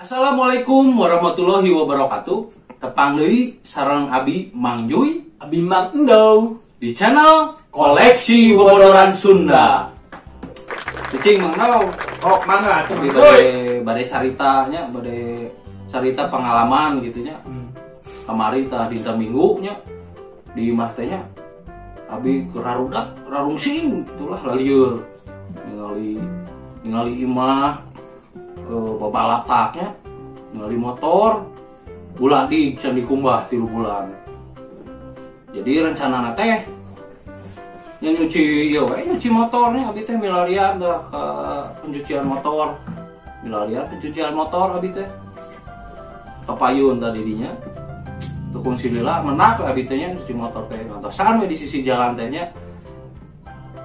Assalamualaikum warahmatullahi wabarakatuh. Tepang deui sareng Abi Mang Juy, Abi Mang Endo di channel Koleksi Bobodoran Sunda. Cicing Mang Endo. Oh, mangga atuh. Abi bade bade caritanya, bade carita pengalaman gitu nya. Kamari tah dinten Minggu nya di imah teh nya. Abi keur rarudak, rarungsing itulah lalieur. Ningali ningali imah babalakaknya, ningali motor ulah di can dikumbah 3 bulan. Jadi rencana teh nya nyuci ieu we, nyuci motornya abi teh milarian dah ke pencucian motor. Milarian pencucian motor abi teh. Kapayun tadi dinya. Tukung silila menak abi teh nya nyuci motor teh ngantosan we di sisi jalan teh nya.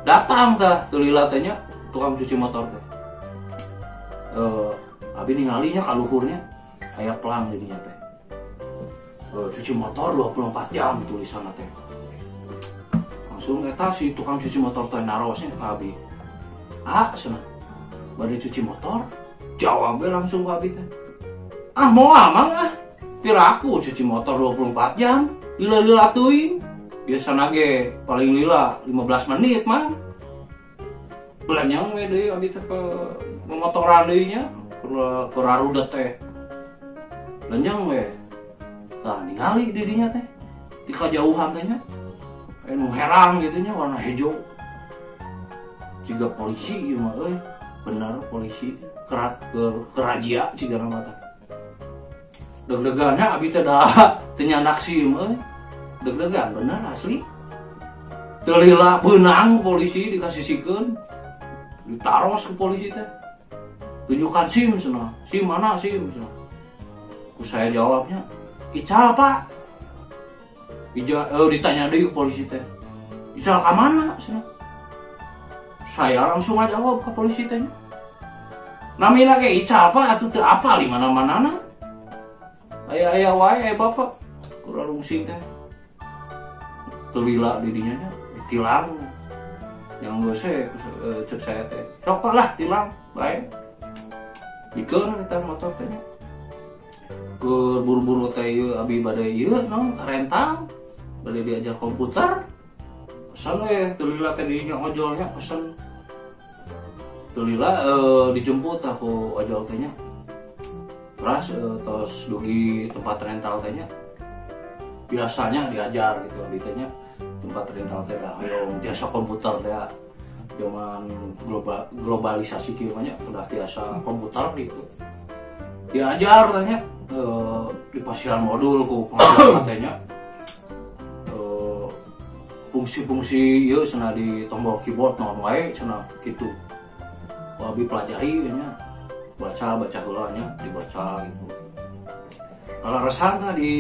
Datang tah teu lila teh nya tukang cuci motor teh. Abi ningalinya kaluhurnya aya pelang di dinya teh. Cuci motor 24 jam tulisanna teh. Langsung eta si tukang cuci motor teh narosnya ka abi. Ah, cenah. Bade cuci motor? Jawab we langsung ka abi teh. Ah, moal mang ah. Piraku cuci motor 24 jam, lila-lila teuing. Biasana ge paling lila 15 menit mang. Belanyang we deui abi teh ke motoran deui nya, ke rarudet teh. Lenjang we. Tah ningali di dinya teh. Di kajauhan teh nya. Nu herang gitu nya warna hejo. Jiga polisi ieu mah euy. Bener polisi kerajia jiga mah teh. Deg-degannya abi teh da teu nyandak SIM euy. Deg-degan bener asli. Teu lila beunang polisi dikasisikeun. Ditaros ke polisi teh. Tunjukkan SIM cenah. SIM mana SIM cenah. Ku saya jawabnya, "Ical, Pak." Ditanya deui ke polisi teh. "Ical ka mana?" cenah. Saya langsung aja jawab ke polisi teh. Namina ge Ical, Pak, atuh teu apal di mana-manana. Aya-aya wae bapak kurang rungsing teh. Teu lila di dinya nya, ditilang. Yang geus cek saya teh. Sok Pak lah tilang, bae. Dikeun eta motor teh. Keur buru-buru teh ieu abi bade ieu naon rental, bade diajar komputer. Pesan we teu lila teh di dinya ojolnya pesen. Teu lila dijemput aku ojol teh nya. Terus tos dugi tempat rental teh nya. Biasanya diajar gitu abi teh nya. Tempat rental teh dah hoyong jasa komputer teh. Zaman globalisasi kieu mah nya udah tiasa komputer gitu. Diajar teh nya di pasian modul ku pengajar teh nya. Fungsi-fungsi ieu cenah di tombol keyboard naon wae cenah kitu. Ku abi pelajari nya. Baca-baca heula nya, dibaca gitu. Kaleresan tah di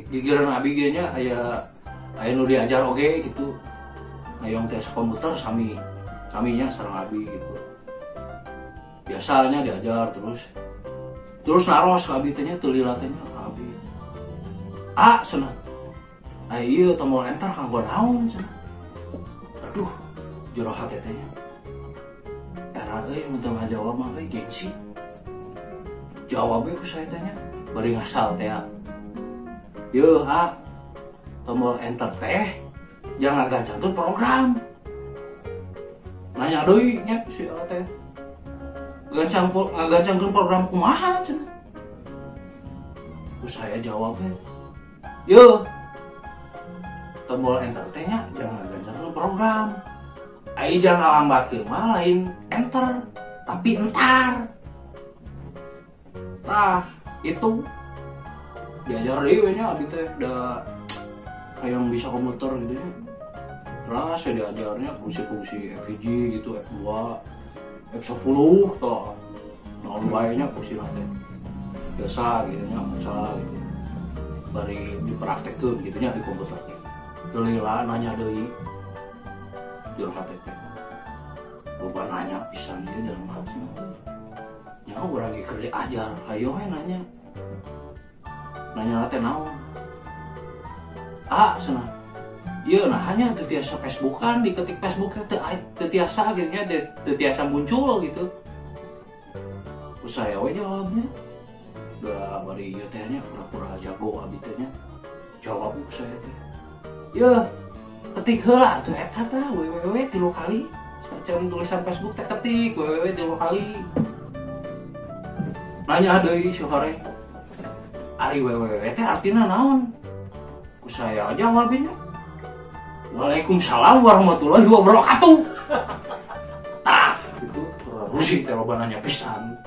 gigireun abi ge nya aya nu diajar oge gitu. Hayang tiasa komputer sami saminya sareng abi gitu. Biasanya diajar terus. Terus naros ka abi teh nya teu lila teh nya ka abi. Ah, cenah. Aya ieu tombol enter kanggo naon cenah. Aduh, jero hate teh nya. Era euy mun teu ngajawab mah euy gengsi. Jawab we ku saya teh nya, bari ngasal teh. Yeuh, ah. Tombol enter teh jangan ngagancangkeun program. Nanya deui nya si A teh. Ngagancangkeun program kumaha cenah. Ku saya jawab we. Yeuh. Tombol enter teh nya jangan ngagancangkeun program. Ai jangan ngalambatkeun mah lain enter, tapi entar. Tah, itu diajar deui we nya abi teh da hayang bisa komputer gitu nya. Terus saya diajarnya fungsi-fungsi F1 gitu, F2, F10 toh. Naon wae nya fungsina teh. Biasa gitu nya baca gitu. Bari dipraktekkeun gitu nya di komputer teh. Teu lila nanya deui. Jero hate teh. Loba nanya pisan ieu jelema teh. Nya urang ge keur diajar, hayo we nanya. Nanya teh naon? Ah, cenah. Ieu nah hanya teu tiasa Facebookan, diketik Facebook teh teu tiasa gitu nya, teu tiasa muncul gitu. Ku saya we jawabnya. Da bari ieu teh nya pura-pura jago abi teh nya. Jawab ku saya teh. Yeuh, ketik heula atuh eta tah www 3 kali. Macam tulisan Facebook teh ketik www 3 kali. Nanya deui si hore. Ari www teh artina naon? Ku saya jawabnya. Waalaikumsalam warahmatullahi wabarakatuh. Tah, gitu. Rusih teh loba nanya pisan.